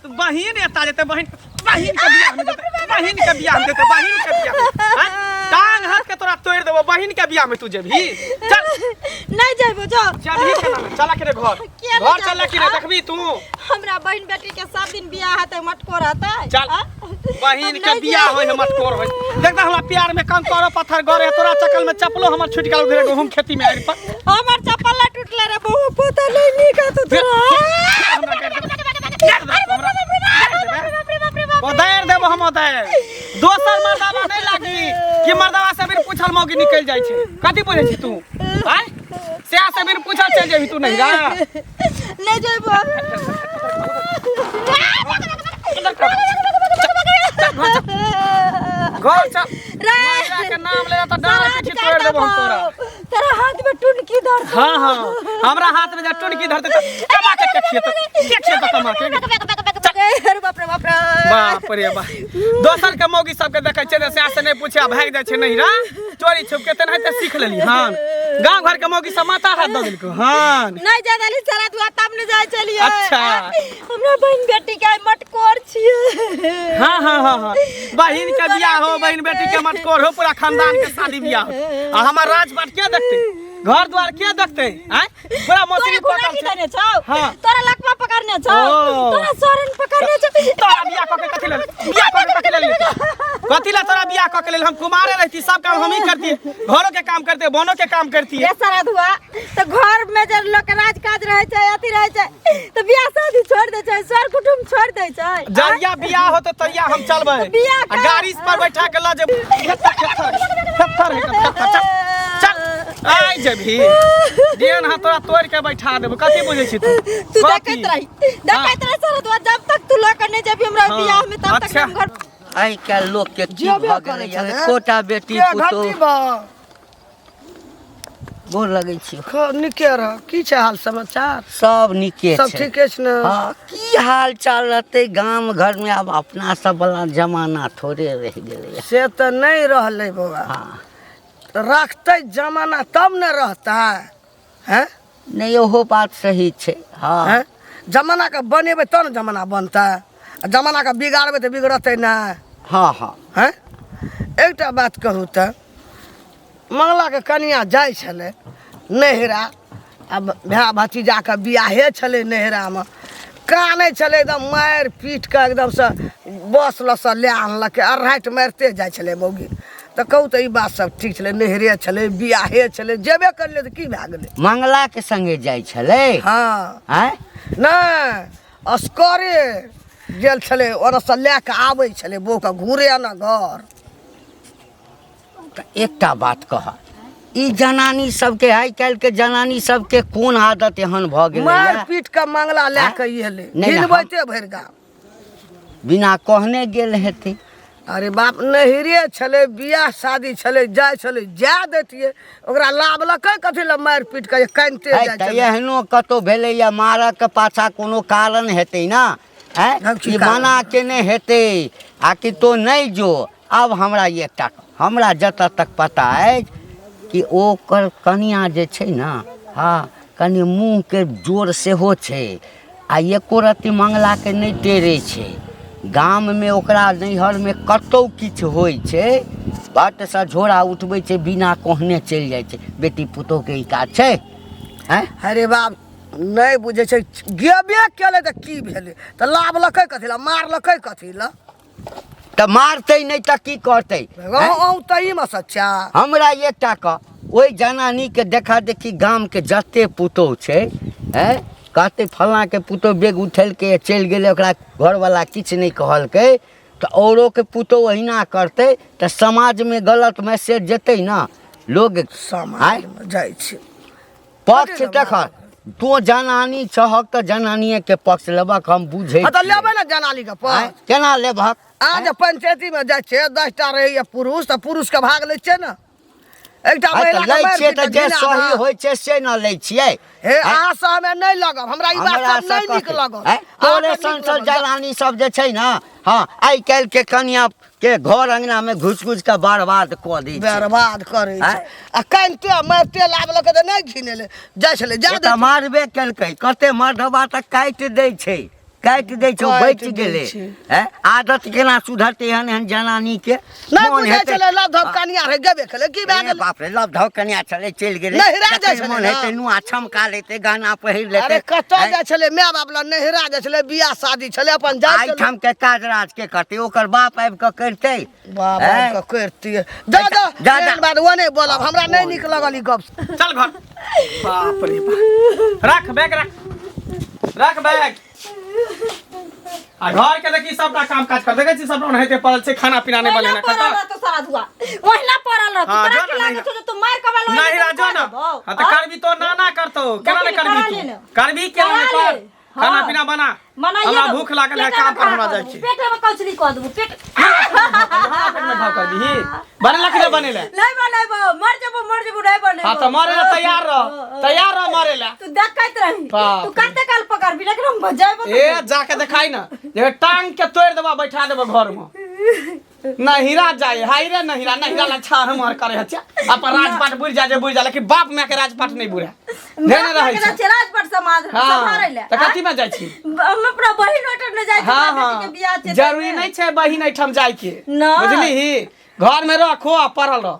बहिन एता जेतै, बहिन बहिन के बियाह में जेतै, बहिन के बियाह में जेतै, बहिन के बियाह में। आँय? टांग हाथ के तोरा तोड़ देबो, बहिन के बियाह में तू जेबही? चल। नहीं जेबो, जो। जेबही केना नहि? चल के रे घर। किया नहि घर चल जाबो? कि नहि देखबी तू? हमरा बहिन बेटी के सब दिन बियाह हेतै, मटकोर हेतै। चल। आँ? बहिन हम के नहि बियाह जायब। होय है, मटकोर होय। देख हमरा प्यार में कंकड़ो पत्थर गड़े है, तोरा चकल में चप्पलो हमर छूट गेल उधरे गहूम खेती में आइल पर। हमर चप्पल ना टूटले रे, बहु पोता नहीं नीक तो तोरा। हमरा गाड़ि देबे। गाड़ि देबे हमरा। गाड़ि देबे। उधार देबो हम उधार। दोसर मर्दावा नहीं लागी कि मर्दावा से बिन पूछल मौगी निकल जाइ छै। कथी बुझै छी तू? आय से से बिन पूछल चल जेबही तू नहीं रा? नहीं जेबो। घर चल। रे। महिला के नाम ले त डाल पीछे तोड़ देबो हम तोरा। तेरा हाथ में टुनकी धर। हाँ हाँ, हमरा हाथ में जब टुनकी धरते त कमा के के खेत के खेत कमा के। अरे बाप रे बाप रे। बाप रे बाप, दोसर के मौगी सबके देखै छै से से नहि पूछे आ भागि जाइ छै नहिरा चोरी छुप के, तेनाहिते सीख लेली हन। गाँव घर के मौगी सब माथा हाथ दऽ देलको हन। नहीं जा दाली सारा दुआ तब नहीं जाय चलिए। अच्छा। हमरा बहन बेटी के मटकोर छिए। हाँ हाँ हाँ हाँ, बहिन के बियाह हो, बहिन बेटी के मटकोर हो, पूरा खानदान के शादी बियाह हो, आ हमर राजपाट के देखते, घर द्वार के देखते? आय पूरा मौसी तोरा पकड़ घुना छै। देने छौ? हाँ। तोरा लकवा पकड़ने छौ? ओ। तोरा सोरन पकड़ने छौ? तोरा बियाह कऽ के कथी लेल? बियाह कऽ के कथी लेल? कथी लेल तोरा बियाह कऽ के लेल? हम कुमारे रहती, सब काम हम ही करती, घरों के काम करते, बोनो के काम करती। रे सारा धुआ, तो घर में जे लोग के राज काज रहे छै, अथी रहे छै, तो बियाह शादी छोड़ दे छै, सर कुटुम छोड़ दे छै। जहिया बियाह होते तहिया हम चलबै। बियाह आ कर। गाड़ी पर बैठा के ल जेबै। थेथर थेथर थेथर थेथर, चल चल, आइ जेबही डेन हाथ तोरा तोड़ के बैठा देबो। कथी बुझै छी तू? तू कथी? देखैत रही, देखैत रही सारा धुआ, जब तक तू लऽ के नहीं जेबही हमरा हाँ। बियाह में तब तक अच्छा। हम घर आइ काल्हि लोक के की जेबे भऽ करै गेलैया, छलै। एकोटा बेटी के पुतोह। घटी बा। गोर लगै छी। नीके रह। की छै हाल समाचार? सब नीके सब छै। ठीके छै ने? हाँ, की हाल चाल रहतै गाम घर में? आब अपना सब वाला जमाना थोड़े रहि गेलै। से तऽ नहि रहलै बौआ। हाँ। रखतै जमाना तब ने रहतै हैं? नहि, ओहो बात सही छै। हाँ। हैं? जमाना के बनेबै तब ने जमाना बनतै, आ जमाना के बिगाड़बै तऽ बिगड़तै नहि। हाँ हाँ। हैं? एकटा बात कहू तऽ, मंगलाके कनिया जाइ छलै नैहरा, आ भाय भतीजाके बियाहे छलै नैहरामे, कानै छलै एकदम मारि पीट कऽ एकदमसँ बस लऽसँ लए आनलकै, अरहटि मारिते जाइ छलै मौगी। तऽ कहू तऽ ई बात सब ठीक छलै? नैहरे छलै, बियाहे छलै, जेबे करलै तऽ की भए गेलै? मंगलाके संगे जाइ छलै? हँ। आँय? नहि, असकरे गेल छलै, ओनऽसँ लए कऽ आबै छलै बौके घुरे ने घर। तऽ एकटा बात कह, ई जनानी सबके, आइ काल्हि के जनानी सबके कोन आदत एहन भऽ गेलै? मारि पीट कऽ मंगला लए कऽ एलै। नहि, हिलबैते भरि गाम। बिना कहने गेल हेतै। अरे बाप, नैहरे छलै, बियाह शादी छलै, जाइ छलै, जाय दैतियै ओकरा, लाबलकै कथी लए मारि पीट कऽ कानिते है जाइ तऽ छलै? एहनो कतहु भेलैया? मारऽके पाछा कोनो कारण हेतै ने? आँय? हम की ई कारण? मना केने हेतै आ कि तो नहि जो। आब हमरा एकटा, हमरा जतऽ तक पता अछि कि ओकर कनिया जे छै ने, हँ, कनि मुँहके जोर सेहो छै आ एको रत्ती मंगलाके नहि टेरै छै। गाममे ओकरा नैहरमे कतहु किछु होइ छै, बटसँ झोरा उठबै छै, बिना कहने चलि जाइ छै। बेटी पुतोहुके ई काज छै? आँय? अरे बाप, नहि बुझै छै। गेबे केलै तऽ की भेलै? तऽ लाबलकै कथी लए, मारलकै कथी लए? तऽ मारतै नहि तऽ की करतै? अहूँ तहीमे सच्चा। हमरा एकटा कह, ओहि जनानीके देखा देखी गामके जते पुतोहु छै, आँय, कहतै फल्लाँके पुतोहु बेग उठेलकै आ चलि गेलै, ओकरा घरवला किछु नहि कहलकै, तऽ औरोके पुतोहु अहिना करतै तऽ समाजमे गलत मैसेज जेतै ने लोग? समाजमे जाइ छै। पक्ष देख, तों जनानी छहक तऽ जनानिएके पक्ष लेबक, हम बुझै हँ, तऽ छियै। लेबै ने जनानीके आँय, पक्ष। केना लेबहक? आ जे पंचायतीमे जाइ छियै, 10टा रहैया पुरुष, तऽ पुरुषके भाग लै छियै ने एकटा आँय, तऽ महिलाके लै मारि छियै पीट तऽ कऽ जे घिना सही कऽ। होइ छै से ने लै छियै। हे, अहाँ से हमे नहि लगब, हमरा ई बात हमरा सब नहि नीक कथी? लगल। आँय, तोरे अहाँके सन नीक सन लगल। जनानी सब जे छै ने, हँ, आइ काल्हि के कनिया के घर अंगना में घुसि घुसि कऽ बर्बाद कऽ दै छै। बर्बाद करै छै। आँय? आ कानिते मारिते लाबलकै तऽ नहि घिनेलै, जाइ छलै जा ओ तऽ मारबे केलकै, कते मर्दबा तऽ काटि दै छै। काटि दै छौ काटि बचि दै गेलै छै। हैं आदत केना सुधरतै एहन एहन जनानी के नहि मोन बुझै हेतै छलै लव धव कनिया रहे गेबे केलै की भए ए गेलै बाप रे लव धव कनिया छलै चलि गेलै नहिरा जाइ जखन छलै मोन ने। हेतै नुआ छमका लेतै गहना पहिर लेतै अरे कतऽ हैं? जाइ छलै माय बाप लग नहिरा जाइ छलै बियाह शादी छलै अपन जाइ छलै एहिठाम के काज राज के करतै ओकर बाप आबि कऽ करतै बाप हैं? के करतियै जा जा जा, जा। एहन बात ओ नहि बोलब हमरा नहि नीक लगल ई गप चल घर बाप रे बाप रख बैग रख रख बैग आ घर के देखी सबटा काम काज कर देखै छी सबटा ओनाहिते पड़ल छै खाना पीना नहि ओहिना बनेने पड़ल कतऽ रहतो सारा धुआ ओहिना पड़ल रहतो हाँ, तोरा जो की ना, लागै नहीं छौ जे तू मारि के वाला नहीं राजो ना हाँ तो करबी तो ना ना करतो केना नहीं देखी, करबी करा तू ले ने। करबी केना नहीं करा कर ले। खाना हाँ। पीना बना मनाइए हमरा देबो। भूख लागल है पेटे काम में पर हमरा घा जाइ कऽ छी देबो, पेटे में कौचली कऽ देबो पेट पेट में घाव कर दीही बनेला कि नहीं बनेला नहीं बनेबो मर जेबो मर जेबो नहीं बनेबो हाँ तो मरे ला तैयार रह तैयार रह मरे ला तू देखैत रही बाप तू रे। कते काल पकड़बी लेकिन हम जैबो ए जाके देखाई ना जे टांग के तोड़ देबा बैठा देबा घर में नहिरा जाए हाय रे नहिरा नहिरा ला छाड़ मार करे हচ্ছে अपन राजपाट बुझ जा जे बुझ जा लेकिन बाप माय के राजपाट नहीं बुझे धेने रहै छै राजपाट समाज हाँ सम्हारै ले तऽ कथी में जाइ छी हम अपना बहिन ओहिठाम नहि जाइ छी हाँ हमरा बेटी के बियाह हाँ छै जरूरी नहीं छै बहिन एहिठाम जाय के नहि। बुझली घर में रखो आ पड़ल रह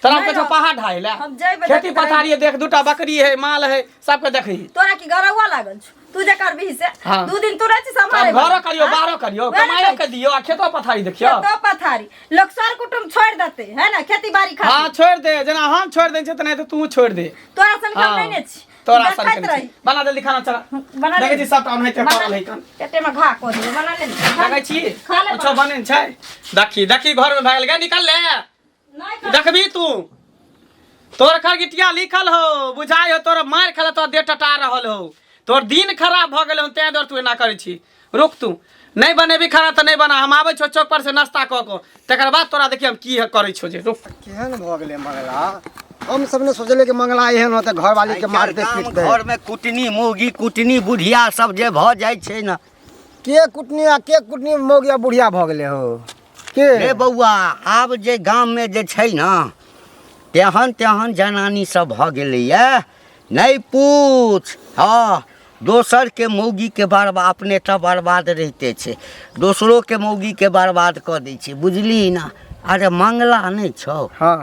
तोरा नहि के रह। पहाड़ ढाई ले हम जइबै खेती देखैत रही। पथारी देख दूटा बकरी है माल है सबके देखही तोरा की गरौआ लागल छौ तू जे करबही से हाँ। दू दिन तू रहै छी सम्हारै अब घरो करियो बाहरो करियो कमाइयो के दियो आ खेतो पथारी देखियो खेतो पथारी लोक सर कुटुम छोड़ि देतै है ना खेती बाड़ी हाँ खातिर छोड़ दे जेना हम छोड़ दै छियै तऽ नहि तऽ तू छोड़ दे तोरा सन हम हाँ नहि ने छी तोरा सन देखैत के रही बना जल्दी खाना चला बना ले देखै छी सबटा ओनाहिते बना पड़ल ले। है कन पेटे में घा कऽ देबै बना ले देखै छी खा ले कुछो बनेन छै देखी देखी घर में भए गेल गे निकल ले नहि कर देखबी तू तोर खरगिटिया लिखल हो बुझाइ हो तोर मारि खेला तोर देह टटा रहल हो तोर दिन खराब भऽ गेल हो तें दुआरे तू एना करै छी रुक तू नहि बनेबी खाना तऽ नहि बना हम आबै छौ चौक पर से नाश्ता कऽ कऽ तकर बाद तोरा देखी हम की करै छौ जे रुक केहन भऽ गेलै मंगला हम सब ने सोचलियै कि मंगला एहन होतै घरवाली के मारतै गाम पीटतै घर में कुटनी मौगी कुटनी बुढ़िया सब जे भऽ जाइ छै ने के कुटनी आ के कुटनी मौगी आ बुढ़िया भऽ गेलै हो के रे बौआ आब जे गाममे जे छै ने तेहन तेहन जनानी सब भऽ गेलैए नहि पूछ हँ दोसरके मौगीके बर्बाद अपने तऽ बर्बाद रहिते छै दोसरोके मौगीके बर्बाद कऽ दै छै बुझलिही ने अरे मंगला नहि छौ हँ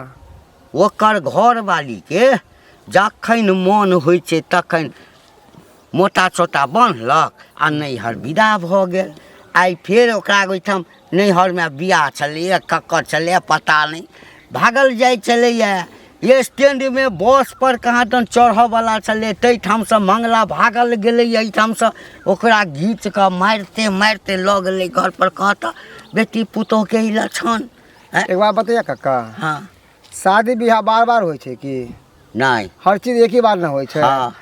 ओकर घरवालीके जखन मोन होइ छै तखन मोटा चोटा बान्हलक आ नैहर विदा भऽ गेल आइ फेर ओकरा ओहिठाम नैहरमे बियाह छलैए ककर छलैए पता नहि भागल जाइ छलैए स्टैंडमे बसपर कहाँ दन चढ़ऽवला छलै ताहिठामसँ मंगला भागल गेलैए एहिठामसँ ओकरा घीच कऽ मारिते मारिते लऽ गेलै घरपर कहत बेटी पुतोहके ई लक्षण आँय? एक बार बतैया कक्का हँ शादी बियाह बार बार होइ छै कि नहि हर चीज एक ही बार न होइ छै हाँ।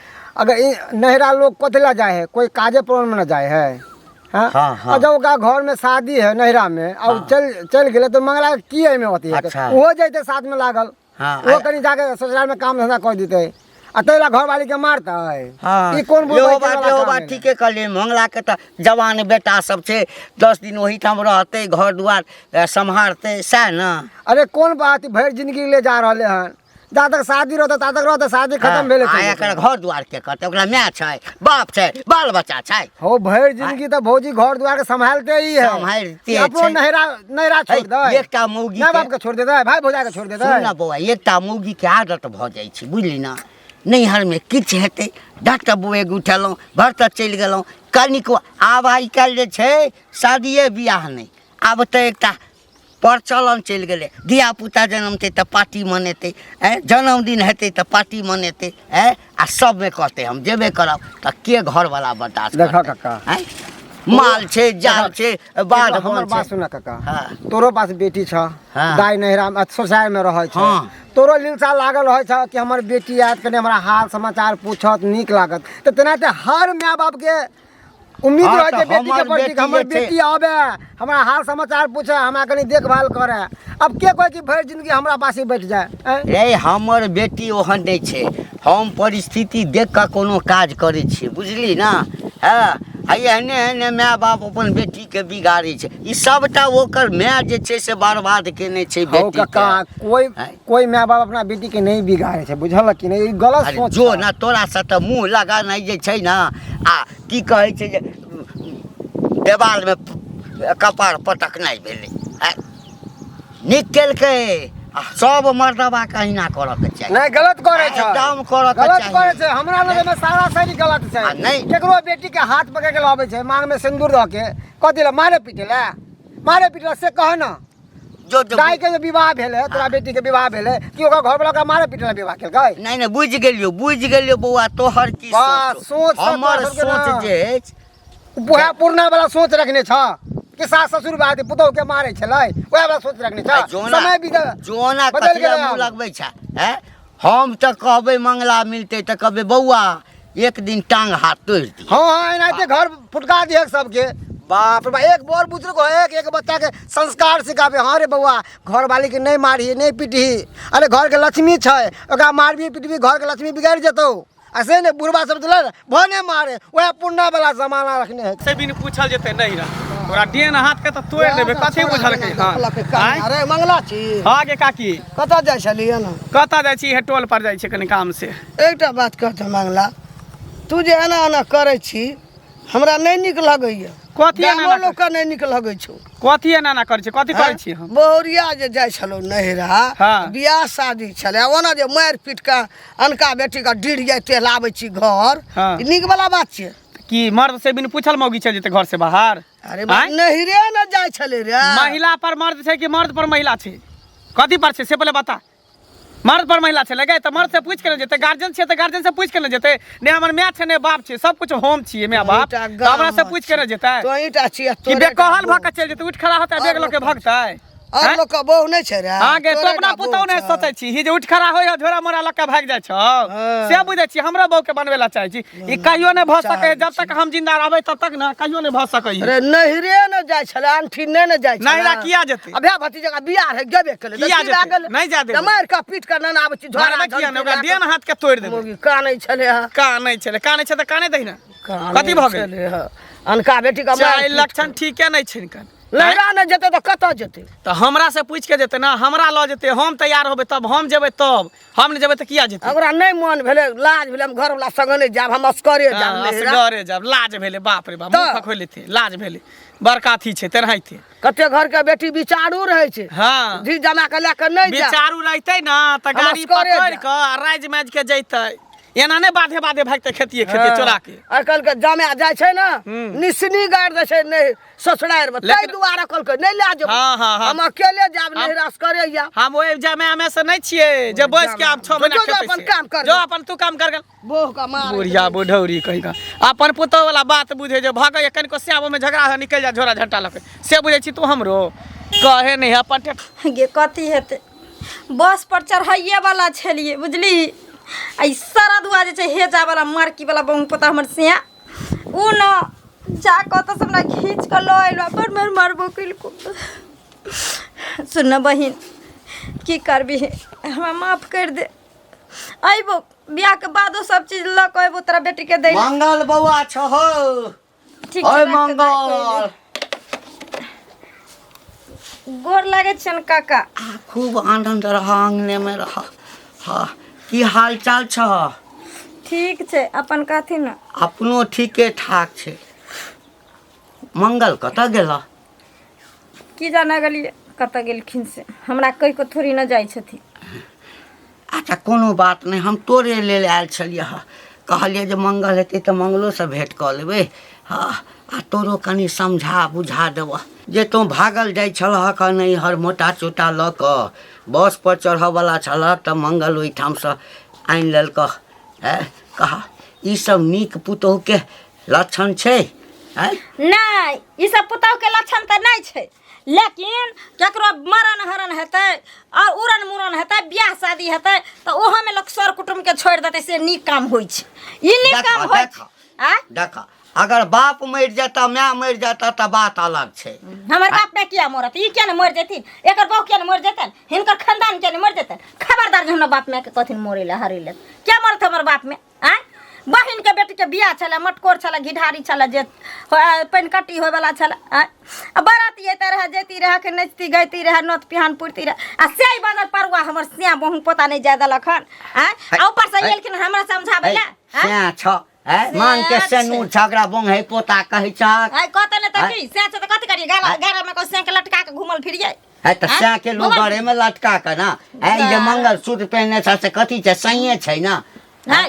अगर ई नहिरा लोग कथी ला जाए है कोई काजे प्रोग्राम में न जाए है हाँ? हाँ, हाँ। और जब ओकरा घर में शादी है नहिरा में और चल चल गेलै तो मंगला के की एहिमे अथी हेतै? अच्छा। ओहो जैते साथ में लागल हाँ, ओहो कनी जाके ससुराल में काम धंधा कर देतै आ ताहि ला घरवाली के मारतै हाँ ई कोन इहो बुझबै बात वाला इहो काम बात भेलै? ठीके कहलियै मंगलाके तऽ जवान बेटा सब छै 10 दिन ओहिठाम रहतै घर दुआर सम्हारतै सएह ने अरे कोन बात भरि जिंदगी ले जा रहले हन जा तक शादी रहतै ता तक रहतै शादी खत्म भेलै आ चलि एकर जेतै। घर दुआर के करतै ओकरा माय छै बाप छै बाल बच्चा छै हो भरि जिंदगी तऽ भौजी घर दुआर के सम्हालते ही है सम्हालिते कि अपनो छै। नहिरा नहिरा छोड़ है, दे एकटा मौगी माय के- बाप के छोड़ देतै भाई भौजा के छोड़ देतै सुन ना बौआ एकटा मौगीके आदत भऽ जाइ छै बुझली ने नैहरमे किछु हेतै डॉक्टर बैग उठेलहुँ भरतऽ चलि गेलहुँ कनिको आब आइ काल्हि जे छै शादिए बियाह नहि आब तऽ एकटा प्रचलन चलि गेलै धियापुता जनमतै तऽ पार्टी मनेतै आँय जन्मदिन हेतै तऽ पार्टी मनेतै आँय आ सबमे कहतै हम जेबे करब तऽ के घरवला बर्दाश्त देखऽ करतै? कक्का। आँय माल छै जाल छै बाध एगो हमर बन बात छै सुन काका हाँ। तोरो पास बेटी छ हाँ। दाई नैहरा में ससुराल में रहै छै हाँ। तोरो लिलसा लागल रहै छ कि हमर बेटी आयत कनि हमरा हाल समाचार पूछत नीक लागत तऽ तेनाहिते हर माय बाप के उम्मीद हाँ, रहै छै तऽ बेटी के हमर प्रति कि बेटी हमर जे छै- बेटी आबे हमरा हाल समाचार पूछे हमरा कनि देखभाल करे अब के कहै कि भरि जिंदगी हमरा पास ही बैठ जाए आँय? रे हमर बेटी ओहन नहि छै हम परिस्थिति देख कऽ कोनो काज करै छियै बुझली ने हँ आ एहने एहने माय बाप अपन बेटीके बिगाड़ै छै ई सभटा ओकर माय जे छै से बर्बाद केने छै हौ बेटीके कक्का कोई आँय? कोई माय बाप अपना बेटी के नहीं बिगाड़े छै बुझल कि नहीं ई गलत अरे सोच जो छै। ने तोरासँ तऽ मुँह लगानाइ जे छै ने आ की कहै छै जे देवालमे कपार पटकनाइ भेलै। नीक केलकै। आ सब मर्दबा के अहिना करऽ के चाही। नहीं, गलत करे छै। एकदम करऽ के गलत चाही। करे छै। हमरा नजर में सारा सही गलत छै। आ नहि। केकरो बेटी के हाथ पकड़ के लाबै छै, मांग में सिंदूर दऽ के, कथी लए? मारे पीटे लए? मारे पीटे लए से कह न। जो जो दाई के जे विवाह भेलै, तोरा बेटी के विवाह भेलै कि ओकर घर वाला ओकरा मारे पीटे लए विवाह केलकै? नहीं नहीं, बुझि गेलियो, बुझि गेलियो बौआ, तोहर की बस, सोच सब हमर तोरा सबके सोच ना। जे अछि उएह पुरना वाला सोच रखने छ कि सास ससुर बाद पुतोह के मारे छलै, उएह वाला सोच रखने छ। जोना समय बीतल जोना बदलि कथी गेलै मुँह आब। लगबै छै? हैं, हम तऽ कहबै मंगला मिलतै तऽ कहबै बौआ एक दिन टांग हाथ तोड़ि दी। हाँ हाँ, एनाहिते घर फुटका दिहक सबके। बाप रे बाप, एक बर बुजुर्ग हो, एक एक बच्चा के संस्कार सिखाबे। हाँ रे बौआ, घरवाली के नहीं मारही, नहीं पीटही। अरे घर के लक्ष्मी छै, ओकरा मारबी पीटबी घर के लक्ष्मी बिगड़ि जेतौ। आ से ने बुढ़बा सब चलल भने मारे, वएह पुरना वाला जमाना रखने है। से बिन पूछल जेतै नहीं रह, तोरा डेन हाथ के तऽ तोड़ि देबै। कथी बुझलकै? हँ आँय? अरे मंगला छी। हँ गे काकी। कतऽ जाइ छलियै ने? कतऽ जाइ छी? हे टोल पर जाइ छी कनि काम से। एकटा बात कहतौ मंगला, तू जे एना एना करै छी हमरा नहि नीक लगैया। कथी एना गामो एना लोकके नहि नीक लगै छौ। कथी एना एना करै छी? कथी करै छी हम? बहुरिया जे जाइ छलौ नैहरा, हाँ। बियाह शादी छलै, ओना जे मारि पीट कऽ अनका बेटीके डिर जाइते लाबै छी घर, हाँ। ई नीक वाला बात छियै? की मर्द से बिन पूछल मौगी चलि जेतै घर से बाहर? अरे आँय? नैहरे ने जाइ छलै रे। महिला पर मर्द छै कि मर्द पर महिला छै? कथी पर छै से पहिले बता। मर्द पर महिला छै लगे तऽ मर्द से पूछि के ने जेतै? गार्जियन छियै तऽ गार्जियन से पूछि के ने जेतै ने? हमर माय छै ने बाप छै, सब कुछ हम छियै माय बाप, तोहींटा तऽ हमरा से गाम पूछि के ने जेतै? तोहींटा छियै, कि तोरे टा बेकहल भऽ बौह। के चलि जेतै, उठि खड़ा होतै बेग लऽ के भगतै? और आँय? लोक के बहू नहि छै रे? हाँ गे, तू तोरे अपना टा पुतहु बहू नहि छौ। सोचै छी जे उठि खड़ा होय झोरा मोरा लऽ के भागि जाइ छौ, हाँ। से बुझै छी? हमरो बहू के बनबै लए चाहै छी। ई कहियो नहि भऽ सकै, जब तक हम जिंदा रहबै तब तक ने कहियो नहि भऽ सकैए। अरे नैहरे ने जाइ छलै, अनठी नहि ने जाइ छलै। नैहरा किया जेतै? अभ्या भतीजा के बियाह रहै, गेबे केलै तऽ किया की भए जेतै? गेलै? नहि जाय देबै। तऽ मारि कऽ पीट कऽ नेने आबै छी झोरा मारबै किया नहि? ओकरा झंटी लए डेन कऽ। हाथ के तोड़ि देबै। मौगी कानै छलै हँ। कानै छलै? कानै छै तऽ कानै दही ने। कानै कथी भऽ गेल? छलै हँ। अनका बेटी के मारि चाहे पीट लक्षण ठीके नहि छै हिनकर। नैहरा नहि जेतै तऽ कतऽ जेतै? तऽ हमरा से पूछि के जेतै ने, हमरा लऽ जेतै, हम तैयार होबै तब हम जेबै, तब हम नहि जेबै तऽ किया जेतै? ओकरा नहि मन भेलै, लाज भेलै, हम घरवला संगे नहि जायब, हम असगरे जायब हाँ, नैहरा। असगरे जायब, लाज भेलै। बाप रे बाप, मुँह तऽ? फकोइ लेतै, लाज भेलै, बड़का अथी छै तेनाहिते। कते घर के बेटी विचारू रहै छै। हाँ। धी जमा के लए कऽ नहि जाय। विचारू रहितै ने तऽ हम गाड़ी असगरे पकड़ि जायब। कऽ आ राजि माजि के जैतै, एना नहि बाधे बाधे भागतै खेतिए खेतिए चोरा के। आइ काल्हि के जमा जाइ छै ने, निसनी गाड़ि दै छै नहि ससुरारि मे, ताहि दुआरे कहलकै नहि लए जेबै। हाँ, हाँ, हाँ। हम अकेले जायब नैहरा, असगरे जायब। हम ओहि जमाना में से नहीं छियै जे बैस के आब 6 महीना जो- जो खेतै अपन से। काम कर। जो अपन तू काम कर गेल। बोह के मार बुढ़िया बुढ़ौरी कही का अपन पुतोह वाला बात बुझे जे भागै कनिको स्याबो में झगड़ा है निकलि जा झोरा झंटा लऽ के, से बुझै छी तू हमरो कहे नहीं है अपन गे कथी हेतै? बस पर चढ़ाइए वाला छलियै बुझली, आ ई सरदुआ जे छै हेजा वाला मार्की वाला बहु पोता हमर सिया उ न जा कऽ तऽ हमरा खींच कऽ लऽ अयलहुँ, बड़ मारि मारबो केलको। सुन न बहिन, की करबिही, हमरा माफ करि दे। अयबो बियाहके बादो सब चीज लऽ कऽ अयबो तोरा बेटीके दै लए। मंगल बौआ छहो? ठीक छै, ओए राख तऽ दाइ, मंगल। गोर लागै छियनि काका। आ खूब आनंद रह, अंगने में रह। हाँ, की हाल चाल छह? ठीक छै, अपन कहथिन ने। अपनो ठीके ठाक छै। मंगल कतऽ गेल? की जाना गेलियै कतऽ गेलखिन से, हमरा कहि कऽ थोड़ी न जाइ छथिन। अच्छा कोनो बात नहि, हम तोरे लेल आयल छलियै हँ। कहलियै जे मंगल हेतै तऽ मंगलोसँ भेँट कऽ लेबै। हँ, आ तोरो कनि समझा बुझा देबह जे तोँ भागल जाइ छलहक हँ नैहर मोटा चोटा लऽ कऽ, बसपर चढ़ऽवला छलहक तऽ मंगल ओहिठामसँ आनि लेलकह। आँय कह, ई सब नीक पुतोहुके लक्षण छै? आँय नहि, ई सब पुतोहुके लक्षण तऽ नहि छै, लेकिन केकरो मरण हरण हेतै आओर उड़न मुड़न हेतै, बियाह शादी हेतै तऽ ओहोमे लोक सर कुटुम्बके छोड़ि देतै, से नीक काम होइ छै? ई नीक देखऽ, काम होइ देखऽ। छै? आँय देख, अगर बाप मरि जेता, माय मरि जेता तऽ बात अलग छै। हमर बाप माय किया मरत? ई किया ने मरि जेथिन? एकर बाप किया ने मरि जेतन? हिनकर खानदान किया ने मरि जेतन? खबरदार जे हमरा बाप मायके कहथिन मरै लए हरै लए। किया मरत हमर बाप माय? आँय, बहिनके बेटीके बियाह छलै, मटकोर छलै, घिढारी छलै, जे पानिकट्टी होइवला छलै। आँय, आ बराती अयते रहए, जैती रहए कि नचती गैती रहए, नोत पिहान पुरती रहए, आ से बदल परुआ हमर सिया बहु पोता नहि जाय देलक हन। आँय, आ ऊपरसँ एलखिन हमरा समझाबै लए। सएह छ। हैं मान के सेनूर छगड़ा बोंग है पोता कहै छक आइ कहते ने तऽ आँय? की सैह छै तऽ कथी करियै गाला गारा में को सैह के लटका के घुमल फिरियै है तऽ आँय? सैह के लोग घुमल घरे में लटका के ना है ई जे मंगलसूत्र पहिने छ से कथी छै सहिए छै ना है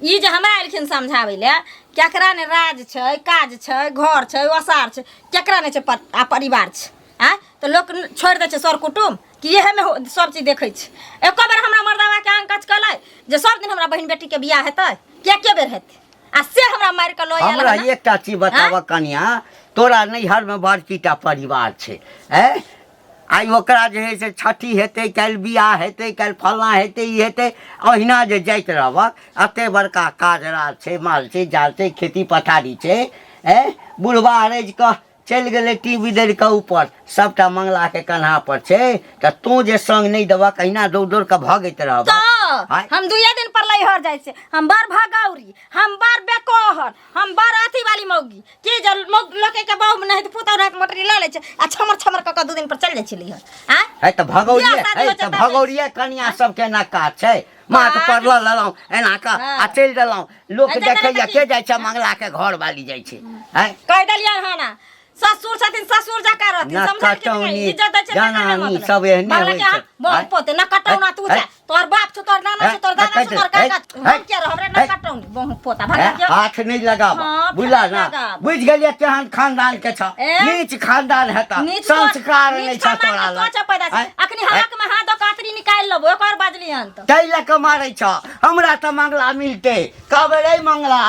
ई जे हमरा एलखिन समझाबै लए केकरा ने राज छै काज छै घर छै ओसार छै केकरा नहि छै आ परिवार छै आँय तऽ लोक छोड़ि दै छै सर कुटुम्ब कि इएहमे सब चीज देखै छै एको बेर हमरा मर्दाबाके आंग कच कलै जे सब दिन हमरा बहिन बेटीके बियाह हेतै के के बेर हेतै आ से हमरा मारि कऽ लऽ आयल हमरा हन। एकटा चीज बताबऽ कनिया तोरा नैहरमे बड़कीटा परिवार छै ऐं आइ ओकरा जे हइ से छठी हेतै काल्हि बियाह हेतै काल्हि फल्लाँ हेतै ई हेतै अहिना जे जाइत रहबक एते बड़का काज राज छै माल छै जाल छै खेती पथारी छै ऐं बुढ़बा अरजि कऽ चलि गेलै टी वी कऽ ऊपर सबटा मंगलाके कन्हा पर छै तऽ तू जे संग नहि देबक अहिना दौड़ दौड़ कऽ भगैत रहबक तऽ आँय? हम दुइये दिन पर लैहर जाइ छियै हम बड़ भगौरी हम बड़ बेकोहर हम बड़ अथी वाली मौगी की जे लोके के बहु नहीं तऽ पुतहु रहत मोटरी लऽ लै छै आ छमर छमर कऽ कऽ 2 दिन पर चलि जाइ छै लैहर आँय है तऽ भगौरिये बियाह शादी है होइ तऽ छै तब भगौरिये कनिया सबके एना काज छै माथ पर लऽ लेलहुँ एना कऽ हँ। आ चलि देलहुँ लोक आ जेना देखैया देखी। के जाइ छै मंगला के घर वाली जाइ छै हैं कहि देलियै हँ ना ससुर छथिन ससुर जकाँ रहथिन ना समझलखिन कटौनी, नहि इज्जत दै छै तकर नहि जनानी मतलब। सब एहने बाबा होइ के अहाँ छै। बहुत हैं? पोते ना कटौना तू हैं? छै तोहर बाप छौ तोहर नाना छौ तोहर दादा छौ तोहर काका छौ हम किया रहब रे ना कटौनी बहुत पोता भगा हैं? के हाथ नहीं लगाब हाँ, बुझला हाथ ना लगाब। बुझ गेलियै केहन खानदान के छ ए? नीच खानदान हेता नीच तोहर- संस्कार नीच नहीं छ खानदान तोरा के लग तो छै पैदा छै हैं? अखनी हक में हाथ दऽ कातरी निकालि लेबो एक और बाजली हन तऽ ताहि लऽ कऽ मारै छ हमरा तऽ मंगला मिलतै कहबै रे मंगला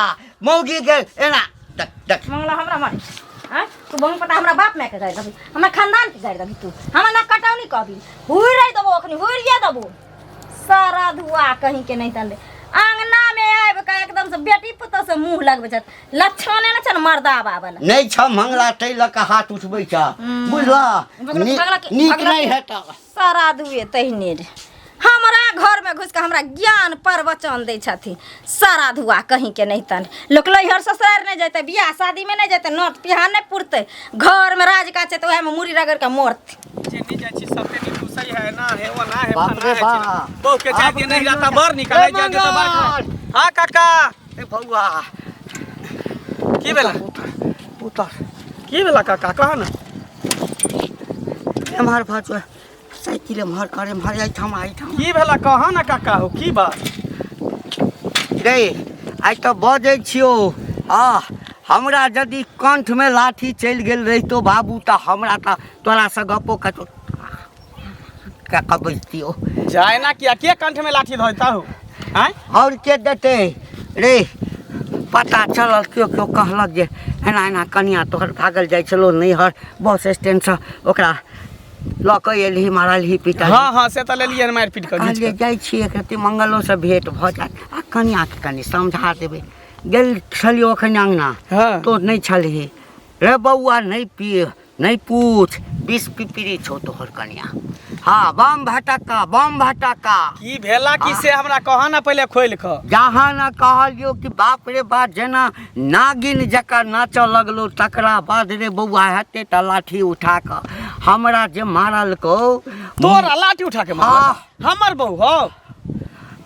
मौगी के एना देख देख मंगला हमरा मारे आँय तू बहु पता हमरा बाप माय के गारि देबी हमरा खानदान के गारि देबी तू हमरा ना कटौनी कहबी हुरि देबो अखनी हुरिए देबो सारा धुआ कहीं के नहीं तले आंगना में आबि कऽ एकदम से बेटी पुतोह से मुंह लगबै छथि लक्षणे ने छनि मर्दाबा वाला नहि छ मंगला ताहि लऽ कऽ हाथ उठबै छ बुझलह नीक नहि हेतऽ सारा धुए तहिने रे हमरा घरमे घुसि कऽ हमरा ज्ञान प्रवचन दै छथिन सारा धुआ कहीं के नहीं तन लोक लैहर ससुरारि नहि जेतै बियाह शादीमे नहि जेतै नोत पिहान नहि पुरतै घरमे राज काज छै तऽ उएहमे मुड़ी रगड़ि कऽ मरतै जे नहीं जाइ छी सबके नीक उसै है ना है वो ना है बाप फलाना रे है बाप। चिल्ला। बहू के जाय आब दिए नहीं कहियो जाता जा- बर निकल ए नहीं जाय दिए तो बर मंगल! हां काका ए बौआ की भेला उतर की भेला काका कह ना एम्हर भऽ जो साइकिल एम्हर कर एम्हर एहिठाम एहिठाम की भेला कह ना काका हो की बात रे आइ तऽ बजै छियौ आ हमरा यदि कंठमे लाठी चलि गेल रहितो बाबू तऽ हमरा तऽ तोरासँ गप्पो कतौ कऽ बैसतियौ जाय ना किया के कंठ में लाठी धोता हो आँय आओर के देतै रे पता चलल केओ केओ कहलक जे एना एना कनिया तोहर भागल जाइ छलौ नैहर बस स्टैंडसँ ओकरा लऽ कऽ एलही मारलही पिटलही हाँ हाँ से तऽ लेलियै हन मारि पीट कऽ घीच कहलियै कऽ जाइ छियै एक रत्ती मंगलोसँ भेँट भऽ जायत आ कनियाके कनि समझा देबै गेल छलियौ एखन अङ्गना हाँ। तो नहि छलही रे बौआ नहि पी नहि पूछ 20 पिपरी छौ तोहर कनिया हाँ बम भटक्का बम भटक्का की भेला की से हमरा कह ना पहिले खोलि कऽ जहाँ न कहलियौ कि बाप रे बाप जेना नागिन जकाँ नाचऽ लगलो तकरा बाद रे बौआ हेतै तऽ लाठी उठा कऽ हमरा जे मारलकौ तोरा लाठी उठा के मारलक? हाँ। हमर बहू हो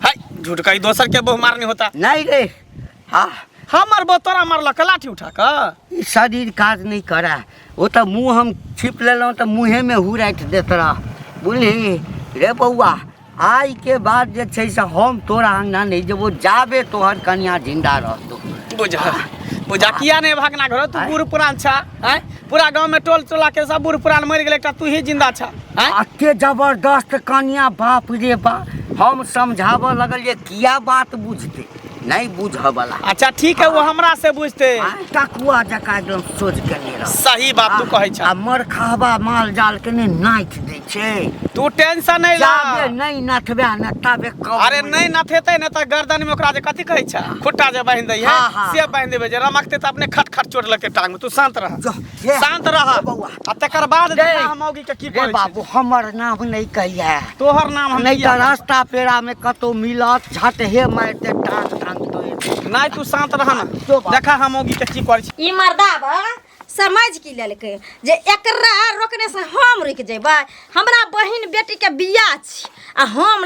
है झूठ कही दोसर के बहू मारनी होता नहीं रे हाँ हमर बहू तोरा मारलक लाठी उठा कऽ ई शरीर काज नहि करए ओ तऽ मुँह हम छिप लेलहुँ तऽ मुँहेमे हुराटि देत रह बुझली रे बौआ आइके बाद जे छै से हम तोरा अङ्गना नहि जेबो जाबे तोहर कनिया जिन्दा रहतौ बुझा बुझा किया नहीं भागना घर तू बूढ़ पुरान छा हैं पूरा गांव में टोल टोला के सब बूढ़ पुरान मर गेले एकटा तू ही जिंदा छा हैं अते जबरदस्त कनिया बाप रे बा हम समझाबऽ लगलियै किया बात बुझतै नहीं बुझऽ वाला अच्छा ठीक है वो हमरा से बुझते टकुआ जकाँ एकदम सोझ केने रह सही बात तू कहै छा आ मरखाबा माल जाल के ने नाथि दै छै तू टेंशन नहीं ला जाबे नहीं नथबे ने ताबे कब अरे नहीं नथेतै ने तऽ गर्दन में ओकरा जे कथी कहै छै खुट्टा जे बान्हि दै है हाँ, हाँ। से बान्हि देबै जे रमकतै तऽ अपने खट खट चोट लगतै टांग में तू शांत रह जो, हे, शांत रह हे बौआ। आ तकर बाद रे। देखा हम मौगी के की रे करै छै बाबू हमर नाम नहीं कहिया तोहर नाम हम नहीं किया तऽ रास्ता पेड़ा में कतौ मिलत झट हे मारते टांग टांग तोड़ि देत। नहीं तू शांत रह ना जो बाबू। देखा हम मौगी के की करै छै ई मर्दाबा समझ की लेलकै जे एकरा रोकने से हम रुकि जेबै हमरा बहिन बेटीके बियाह छी आ हम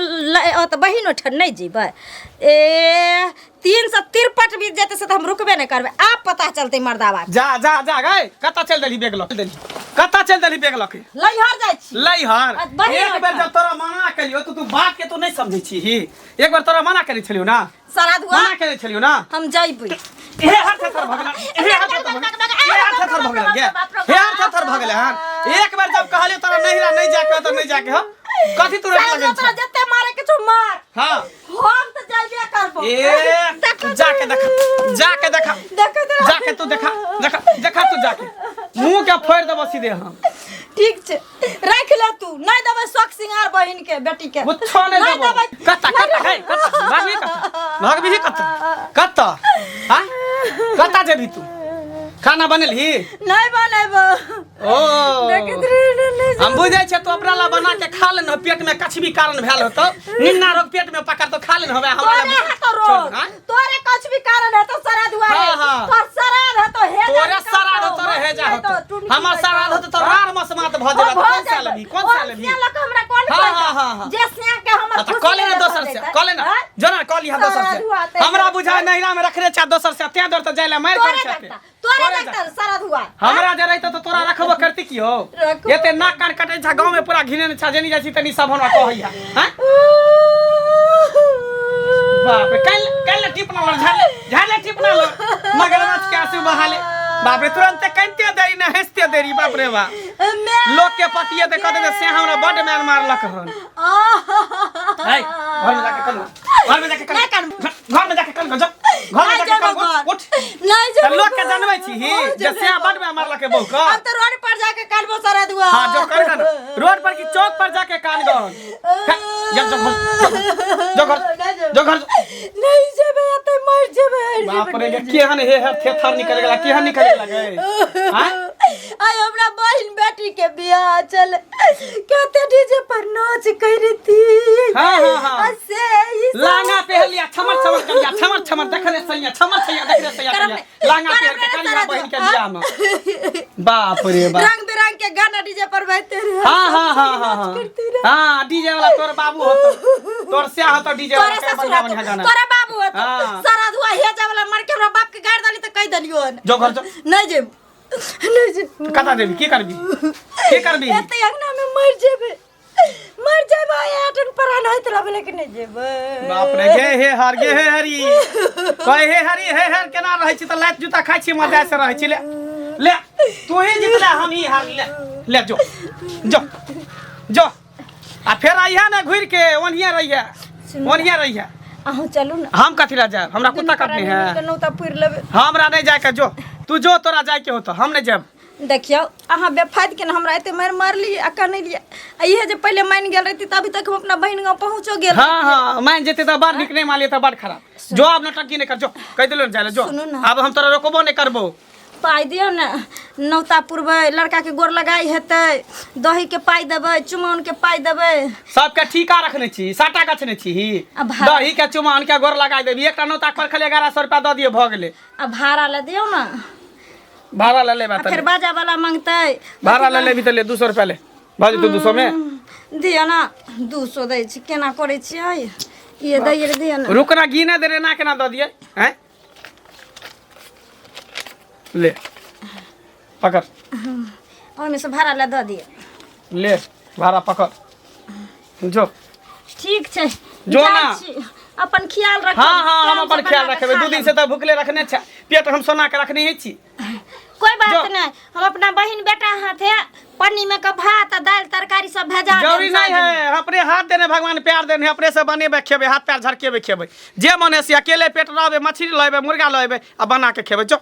ओतऽ बहिन ओहिठाम नहि जेबै ए 363 बीत जेतै से तऽ हम रुकबे नहि करबै आब पता चलतै मर्दाबा जा जा जा गए कतऽ चल देली बैग लऽ देली कतऽ चल देली बैग लऽ के लैहर जाइ छी लैहर आ, बहिन एक बेर जब तोरा मना केलियो तो तू बात के तो नहीं समझै छी एक बार तोरा मना केने छलियो ना सारा दुआ मना केने छलियो ना हम जइबै हे हर थर भगला हे हर थर भगला हे हर थर भगला गे हे हर थर भगला हन एक बार जब कहलियो तोरा नहीं रा नहीं जाके हो तो नहीं जाके हो कथी तू सारा रोक दुआ लगल तोरा छ जते मारे के छौ मार हां हम तऽ जाइबे करबो ए जाके देखा जाके देखा देखो तोरा जाके तू देखा देखा देखा तू जाके मुंह के फोड़ देबो सीधे हम ठीक छै राख ले तू नहीं देबै शौक सिंगार बहिन के बेटी के कुछो नहीं नहीं देबो देबै कत्ता कत्ता है कत्ता भागबी कत्ता भागबी कत्ता कत्ता हां कत्ता जेबी तू खाना बनेलही नहीं बनेबो ओ देखैत रही ने, नहीं हम बुझै छियै तू अपना ला बना के खा लेन पेट में कछ भी कारण भेल होतो निन्ना रोग पेट में पकड़ तो खा लेन होबे हमरा तोरे ला है तो रोग छोड़, हाँ? तोरे कुछ भी कारण है तो सरा दुआरे हाँ, हाँ। तोर सराद है तो हे तोरे सराद हो तोरे हेजा होतो हमर सराद होतो तो रार मसमात भ जेबा कौन सा लेबी कौन सा लेबी हमरा कौन हाँ, हाँ, हाँ, हाँ। जे सिया के हमर अच्छा कॉल लेना दोसर से कॉल लेना जो ना कॉल यहाँ दोसर से हमरा बुझाय नहिरा में रखने छा दोसर से ते दर त जाइला मार तोरे कर डॉक्टर तोरे डॉक्टर सारा धुआ हमरा जे रहितो त तोरा रखबो करती की हो रखबो। एते नाक कान कटै छा गांव में पूरा घिने छा जेनी जाइ छी तनी सब हमरा कहैया हां बाप रे काल काल टिपना लड़ झाले झाले टिपना लड़ मगरमच्छ के आंसू बहाले बाप रे तुरंत कनते देरी ना हंसते देरी बाप रे बाप लोग के पतिये ते कहते से हमरा बड मैन मारलक हन है घर में जाके कन घर में जाके कन घर में जाके कन जो घर में जाके कन उठ नहीं त जेबो लोग के जानबै छी ही जे से बड मैन मारलक है बहू का अब तो रोड पर जाके काटबो सारा दुआ हां जो कर ना रोड पर की चौक पर जाके कान गन जा जो घर जो घर जो घर नहीं जेबे एते मर जेबे बाप रे केहन हे हे थेथर निकल गेला केहन निकल गेला गे हां आइ हमरा बहिन बेटी के बियाह चल कते डीजे पर नाच करती हाँ, हाँ, हाँ। आ से ई सब- लांगा पहन लिया छमर छमर कर लिया छमर छमर देख रे सैया छमर सैया देख रे सैया करम करिया। नहीं, लांगा करम पहन के नहीं, करिया सारा बहन के दुआ। बियाह में बाप रे बाप रंग बिरंग के गाना डीजे पर बजते रहे हाँ हाँ सब हाँ संगी हाँ नाच हाँ करती रहे। हाँ डीजे वाला तोर बाबू होतो तोर स्या होतो डीजे वाला तोरे के ससुर बढ़िया हतो, बढ़िया गाना तोरे बाबू हतो हाँ। सारा धुआ हे जावला मर के हमरा बाप के गाड़ दली त कह दलियो हन जो घर जो नहीं जेब नहीं जेब कता देबी की करबी की करबी एते अंगना में मर जेबे मर जेबे आटन परान होइत रहबे लेकिन नहीं जेबे बाप रे गे हे हर गे हे हरी कहे हे हरी हे हर केना रहै छी त लात जूता खाइ छी मजा से रहै छी ले ले तू ही जितला हम ही हार ले ले जो जो जो आ फेर अइहा ने घुरि के ओनिया रहिया ओनिया रहिया अहूँ चलू ना हम कथी ला जायब हमरा कुत्ता काटने है नौता पुरि लेबै हमरा नहीं जाए के जो तू जो तोरा जाए के होतो हम नहीं जायब देखियौ अहाँ बेफायद के ने हमरा एते मारि मारली आ कनलियै आ इहे जे पहिले मानि गेल रहिती तऽ अभी तक हम अपना बहिन गाँव पहुँचो गेल हाँ हाँ मान जेते तऽ बड़ नीक नहीं मालिए तऽ बड़ खराब जो आब नौटंकी नहीं कर जो कह दिलो ने जाए जो सुनू ना। आब हम तोरा रोकबो नहीं करबो पाइ दियौ ने नौता पुरबै लड़काके गोर लगाइ हेतै दहीके पाइ देबै चुमाओनके पाइ देबै सबके ठीका रखने छी साटा गछने छी आ भाड़ा- दही के चुमान के गोर लगाई देबी एकटा नौता कर खाली 1100 रुपया दऽ दियौ भऽ गेलै आ भाड़ा लए दियौ ने भाड़ा लऽ लेबा आ तऽ फेर ले। बाजा वाला मांगतै भाड़ा लऽ लेबी तऽ ले 200 रुपया ले भऽ जेतौ 200 मे दियौ ने 200 दै छी केना करै छियै ये दै दियौ ने रुकना गिने दे रे ना केना दऽ दियै हैं ले पकड़ ओहिमे से भाड़ा लए दऽ दियौ ले भाड़ा पकड़ जो ठीक छै जो जाइ ना। छी। अपन ख्याल रख हाँ हाँ हम अपन ख्याल रखबै दू दिन से तऽ भुखले रखने छै पेट हम सोना के रखने ही छी कोई बात जो। नहीं हम अपना बहिन बेटा हाथे पन्नी में के भात आ दालि तरकारी सब भेजा देब जरूरी नहीं साँझमे। है अपने हाथ देने भगवान प्यार देने अपने से बनेबै खेबै हाथ पैर झड़केबै खेबै जे मन है से अकेले पेट रहबै मछली लएबै मुर्गा लएबै आ बना के खेबै जो